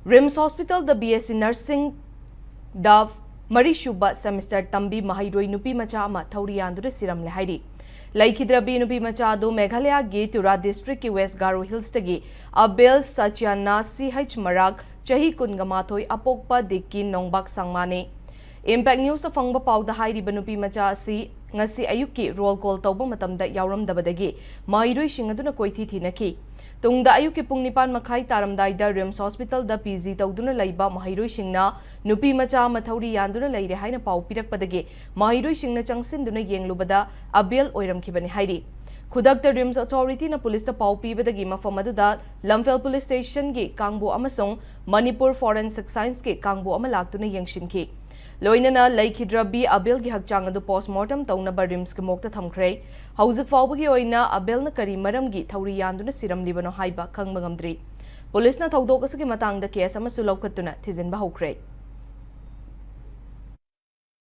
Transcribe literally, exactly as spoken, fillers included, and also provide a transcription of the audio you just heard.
ꯔꯤꯝꯁ ꯍꯣꯁꯄꯤꯇꯥꯜꯗ B S C ꯅꯔꯁꯤꯡꯗ ꯃꯔꯤꯁꯨꯕ semester ꯇꯝꯕꯤ ꯃꯍꯩꯔꯣꯏ ꯅꯨꯄꯤ ꯃꯆꯥ ꯑꯃ ꯊꯧꯔꯤ ꯌꯥꯟꯗꯨꯅ ꯁꯤꯔꯝꯂꯦ ꯍꯥꯏꯔꯤ꯫ ꯂꯩꯈꯤꯗ꯭ꯔꯕꯤ ꯅꯨꯄꯤ ꯃꯆꯥ ꯑꯗꯨ ꯃꯦꯘꯥꯂꯌꯥꯒꯤ ꯇꯨꯔꯥ ꯗꯤꯁꯇ꯭ꯔꯤꯛꯀꯤ ꯋꯦꯁ ꯒꯥꯔꯣ ꯍꯤꯜꯁꯇꯒꯤ ꯑꯕꯦꯜ ꯁꯆꯤꯌꯥꯅꯥ ꯁꯤ ꯍꯩꯆ ꯃꯔꯥꯛ, ꯆꯍꯤ ꯀꯨꯟꯒ ꯃꯥꯊꯣꯏ, ꯑꯄꯣꯛꯄ ꯗꯤꯛꯀꯤ ꯅꯣꯡꯕꯥꯛ ꯁꯪꯃꯥꯅꯤ꯫ ꯏꯝꯄꯦꯛ ꯅ꯭ꯌꯨꯁꯇ ꯐꯪꯕ ꯄꯥꯎꯗ ꯍꯥꯏꯔꯤꯕ ꯅꯨꯄꯤ ꯃꯆꯥ ꯑꯁꯤ ꯉꯁꯤ ꯑꯌꯨꯛꯀꯤ ꯔꯣꯜ ꯀꯣꯜ ꯇꯧꯕ ꯃꯇꯝꯗ ꯌꯥꯎꯔꯝꯗꯕꯗꯒꯤ ꯃꯍꯩꯔꯣꯏꯁꯤꯡ ꯑꯗꯨꯅ ꯀꯣꯏꯊꯤ ꯊꯤꯅꯈꯤ꯫ ꯇꯨꯡꯗ ꯑꯌꯨꯛꯀꯤ ꯄꯨꯡ ꯅꯤꯄꯥꯟ ꯃꯈꯥꯏ ꯇꯥꯔꯝꯗꯥꯏꯗ ꯔꯤꯝꯁ ꯍꯣꯁꯄꯤꯇꯥꯜꯗ ꯄꯤ ꯖꯤ ꯇꯧꯗꯨꯅ ꯂꯩꯕ ꯃꯍꯩꯔꯣꯏꯁꯤꯡꯅ ꯅꯨꯄꯤ ꯃꯆꯥ ꯑꯃ ꯊꯧꯔꯤ ꯌꯥꯟꯗꯨꯅ ꯂꯩꯔꯦ ꯍꯥꯏꯅ ꯄꯥꯎ ꯄꯤꯔꯛꯄꯗꯒꯤ ꯃꯍꯩꯔꯣꯏꯁꯤꯡꯅ ꯆꯪꯁꯤꯟꯗꯨꯅ ꯌꯦꯡꯂꯨꯕꯗ ꯑꯕꯦꯜ ꯑꯣꯏꯔꯝꯈꯤꯕꯅꯤ ꯍꯥꯏꯔꯤ꯫ ꯈꯨꯗꯛꯇ ꯔꯤꯝꯁ ꯑꯣꯊꯣꯔꯤꯇꯤꯅ ꯄꯨꯂꯤꯁꯇ ꯄꯥꯎ ꯄꯤꯕꯗꯒꯤ ꯃꯐꯝ ꯑꯗꯨꯗ ꯂꯝꯐꯦꯜ ꯄꯨꯂꯤꯁ ꯁ꯭ꯇꯦꯁꯟꯒꯤ ꯀꯥꯡꯕꯨ ꯑꯃꯁꯨꯡ ꯃꯅꯤꯄꯨꯔ ꯐꯣꯔꯦꯟꯁꯤꯛ ꯁꯥꯏꯟꯁꯀꯤ ꯀꯥꯡꯕꯨ ꯑꯃ ꯂꯥꯛꯇꯨꯅ ꯌꯦꯡꯁꯤꯟꯈꯤ꯫ ꯂꯣꯏꯅꯅ ꯂꯩꯈꯤꯗ꯭ꯔ ꯕꯤ ꯑꯕꯦꯜꯒꯤ ꯍꯛꯆꯥꯡ ꯑꯗꯨ ꯄꯣꯁꯃꯣꯔꯇꯝ ꯇꯧꯅꯕ ꯔꯤꯝꯁꯀꯤ ꯃꯣꯔꯒꯇ ꯊꯝꯈ꯭ꯔꯦ꯫ ꯍꯧꯖꯤꯛ ꯐꯥꯎꯕꯒꯤ ꯑꯣꯏꯅ ꯑꯕꯦꯜꯅ ꯀꯔꯤ ꯃꯔꯝꯒꯤ ꯊꯧꯔꯤ ꯌꯥꯟꯗꯨꯅ ꯁꯤꯔꯝꯂꯤꯕꯅꯣ ꯍꯥꯏꯕ ꯈꯪꯕ ꯉꯝꯗ꯭ꯔꯤ꯫ ꯄꯨꯂꯤꯁꯅ ꯊꯧꯗꯣꯛ ꯑꯁꯤꯒꯤ ꯃꯇꯥꯡꯗ ꯀꯦꯁ ꯑꯃꯁꯨ ꯂꯧꯈꯠꯇꯨꯅ ꯊꯤꯖꯤꯟꯕ ꯍꯧꯈ꯭ꯔꯦ꯫